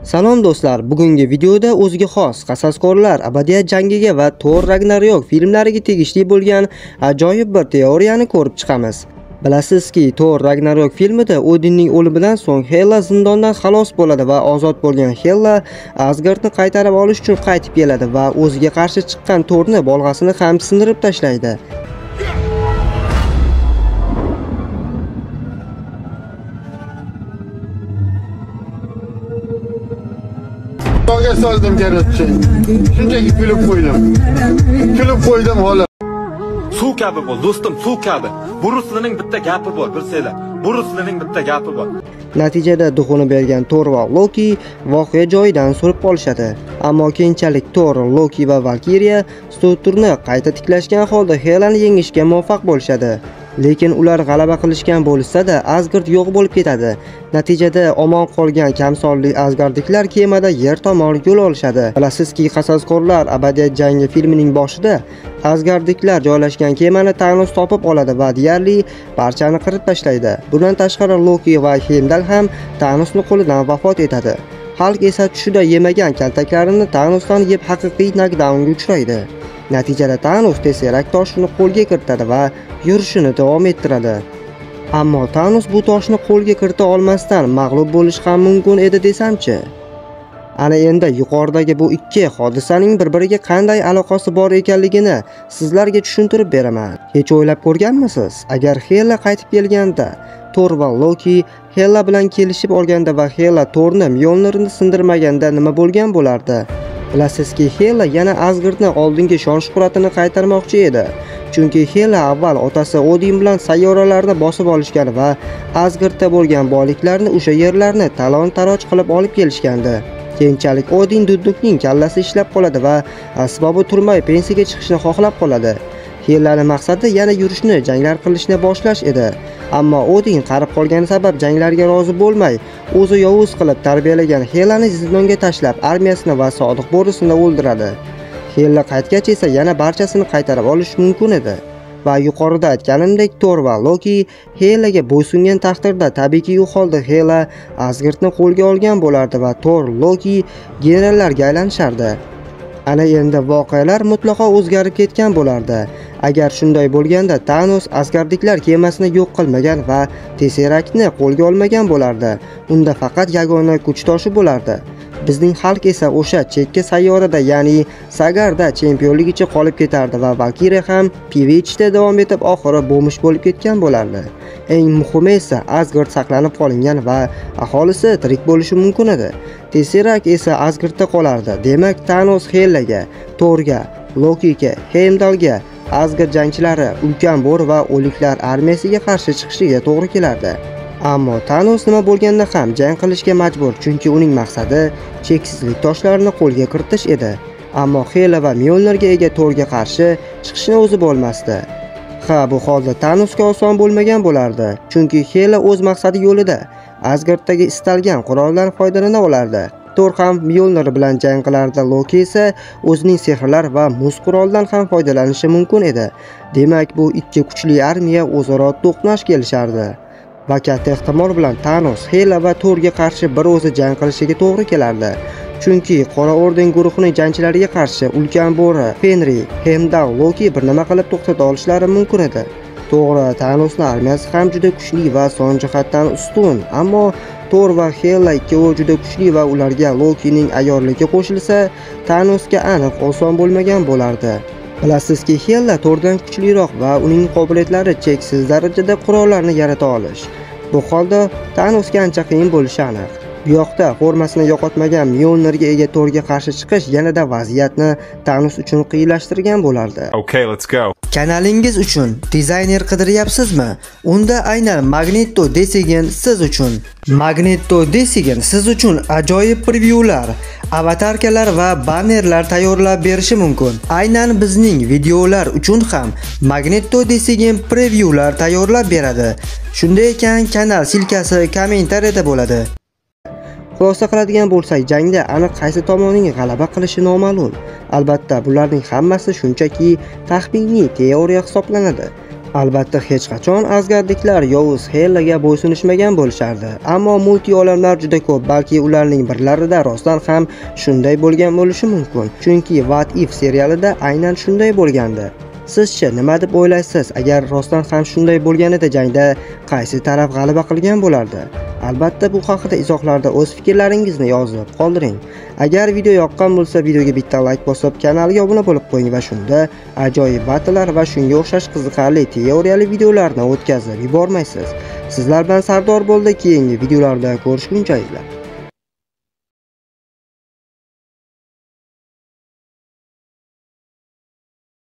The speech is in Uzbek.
Salom do'stlar, bugungi videoda o'ziga xos qasaskorlar abadiyat jangiga va Thor Ragnarok filmlariga tegishli bo'lgan ajoyib bir teoriyani ko'rib chiqamiz. Bilasizki, Thor Ragnarok filmida Odinning o'limidan so'ng Hela zindondan xalos bo'ladi va ozod bo'lgan Hela Asgardni qaytarib olish uchun qaytib keladi va o'ziga qarshi chiqqan Thorni bolg'asini ham sindirib tashlaydi. Xudoga soldim короче. Shunchaki kulib qo'ydim. Kulib qo'ydim xolos. Suv kabi bo'l, do'stim, suv kabi. Buruslining bitta gapi bor, bilsanglar. Buruslining bitta gapi bor. Natijada duxuni bergan Thor va Loki voqea joyidan surib qolishadi. Ammo keyinchalik Thor, Loki va Valkyria Surturni qayta tiklashgan holda Helani yengishga muvaffaq bo'lishadi. Lekin ular g'alaba qilishgan bo'lsa-da, Asgard yo'q bo'lib ketadi. Natijada omon qolgan kamsonli Asgardliklar kemada yer tomon yo'l olishadi. Bilasizki, qasaskorlar abadiyat jangi filmining boshida Asgardliklar joylashgan kemani Thanos topib oladi va deyarli barchani qirib tashlaydi. Bundan tashqari Loki va Heimdall ham Thanosning qo'lidan vafot etadi. Hulk esa tushida yemagan kaltaklarini Thanosdan yeb haqiqiy nokdaunga uchraydi. Natijada Thanos Tesseract toshini qo'lga kiritadi va yurishini davom ettiradi. Ammo Thanos bu toshni qo'lga kirita olmasdan mag'lub bo'lish ham mumkin edi desamchi. Ana endi yuqoridagi bu ikki hodisaning bir-biriga qanday aloqasi bor ekanligini sizlarga tushuntirib beraman. Hech o'ylab ko'rganmisiz? Agar Hela qaytib kelganda, Thor va Loki Hela bilan kelishib olganda va Hela Thorni Mjolnirni sindirmaganda nima bo'lgan bo'lardi? Bilasizki, Hela yana Asgardni oldingi shon-shuhratini qaytarmoqchi edi. Chunki Hela avval otasi Odin bilan sayyoralarni bosib olishgan va Asgardda bo'lgan boyliklarni o'sha yerlarni talon-taroj qilib olib kelishgandi. Keyinchalik Odin Dudukning kallasi ishlab qoladi va asbobi turmay pensiyaga chiqishni xohlab qoladi. Helaning maqsadi yana yurishni, janglar qilishni boshlash edi. Ammo Odin qarib qolgani sabab janglarga rozi bo'lmay, o'zi yovuz qilib tarbiyalagan Helani zindonga tashlab, armiyasini va sodiq bo'risini o'ldiradi. Hela qaytgach esa yana barchasini qaytarib olish mumkin edi. Va yuqorida aytganimdek, Thor va Loki Helaga bo'ysungan taqdirda tabiiyki u holda Hela Asgardni qo'lga olgan bo'lardi va Thor, Loki generallarga aylanishardi. Ana endi voqealar mutlaqo o'zgarib ketgan bo'lardi. Agar shunday bo'lganda Thanos Asgardliklar kemasini yo'q qilmagan va Tesseractni qo'lga olmagan bo'lardi. Unda faqat yagona kuch toshi bo'lardi. Bizning Hulk esa o'sha chekka sayyorada, ya'ni Sagarda chempionligicha qolib ketardi va Valkyria ham PvHda davom etib oxiri bo'mish bo'lib ketgan bo'lardi. Eng muhimi esa Asgard saqlanib qolingan va aholisi tirik bo'lishi mumkin edi. Tesseract esa Asgardda qolardi. Demak, Thanos Helaga, Thorga, Lokiga, Heimdallga, Asgard jangchilari, ulkan bo'ri va o'liklar armiyasiga qarshi chiqishiga to'g'ri kelardi. Ammo Thanos nima bo'lganda ham jang qilishga majbur, chunki uning maqsadi cheksizlik toshlarini qo'lga kiritish edi. Ammo Hela va Mjolnirga ega Thorga qarshi chiqishni o'zi bo'lmasdi. Ha, bu holda Thanosga oson bo'lmagan bo'lardi, chunki Hela o'z maqsadi yo'lida Asgarddagi istalgan quroldan foydalana olardi. Thor ham Mjolnir bilan jang qilardi, Loki esa o'zining sehrlar va muz quroldan ham foydalanishi mumkin edi. Demak, bu ikki kuchli armiya o'zaro to'qnash kelishardi. Va katta ehtimol bilan Thanos Hela va Thorga qarshi bir o'zi jang qilishiga to'g'ri kelardi. Chunki Qora Orden guruhining jangchilariga qarshi ulkan bo'ri, Fenrir, Heimdall, Loki bir nima qilib to'xtata olishlari mumkin edi. To'g'ri, Thanosning armiyasi ham juda kuchli va son jihatdan ustun, ammo Thor va Hela ikkovi juda kuchli va ularga Lokining ayyorligi qo'shilsa, Thanosga aniq oson bo'lmagan bo'lardi. Bilasizki, Hela Thordan kuchliroq va uning qobiliyatlari cheksiz darajada qurollarni yarata olish. Bu holda Thanosga ancha qiyin bo'lishi aniq. Bu yoqda formasini yo'qotmagan Mjolnirga ega Thorga qarshi chiqish yanada vaziyatni Thanos uchun qiyinlashtirgan bo'lardi. Okay, let's go. Kanalingiz uchun dizayner qidiryapsizmi? Unda aynan Magneto Design siz uchun. Magneto Design siz uchun ajoyib prevyular, avatarkalar va bannerlar tayyorlab berishi mumkin. Aynan bizning videolar uchun ham Magneto Design prevyular tayyorlab beradi. Shunday ekan, kanal silkasi kommentariyada bo'ladi. Xulosa qiladigan bo'lsak, jangda aniq qaysi tomonning g'alaba qilishi noma'lum. Albatta, bularning hammasi shunchaki taxminiy teoriya hisoblanadi. Albatta hech qachon Asgardliklar yovuz Helaga bo'ysunishmagan bo'lishardi. Ammo multi olamlar juda ko'p, balki ularning birlarida rostdan ham shunday bo'lgan bo'lishi mumkin. Chunki What If serialida aynan shunday bo'lgandi. Sizchi nima deb o'ylaysiz? Agar rostdan ham shunday bo'lganida jangda qaysi taraf g'alaba qilgan bo'lardi? Albatta bu haqida izohlarda o'z fikrlaringizni yozib qoldiring. Agar video yoqqan bo'lsa, videoga bitta like bosib, kanalga obuna bo'lib qo'ying va shunda ajoyib battlelar va shunga o'xshash qiziqarli teoriyali videolarni o'tkazib yubormaysiz. Sizlar bilan Sardor bo'ldi. Keyingi videolarda ko'rishguncha.